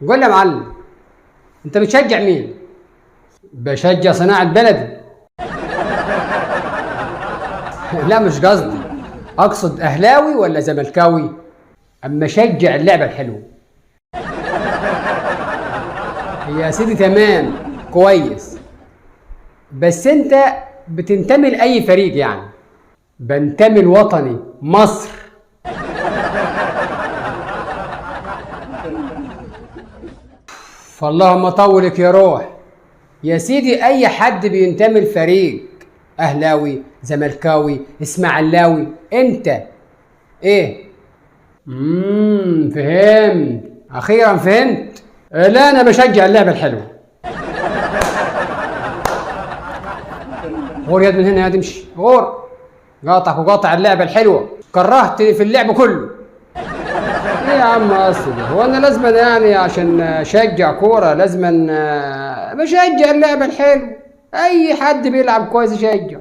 قول يا معلم، انت بتشجع مين؟ بشجع صناعة بلدي. لا مش قصدي، اقصد اهلاوي ولا زملكاوي؟ اما شجع اللعبة الحلوة. يا سيدي تمام كويس، بس انت بتنتمي لاي فريق يعني؟ بنتمي لوطني مصر. فاللهم طولك يا روح. يا سيدي اي حد بينتمي لفريق، اهلاوي زملكاوي اسماعيلاوي، انت ايه؟ فهمت، اخيرا فهمت. لا انا بشجع اللعبة الحلوة. غور يد من هنا يا تمشي، غور. قاطعك وقاطع اللعبة الحلوة، كرهت في اللعب كله. ايه يا عم اصل ده؟ هو انا لازما يعني عشان اشجع كورة لازما بشجع اللعبة الحلوة؟ اي حد بيلعب كويس يشجع.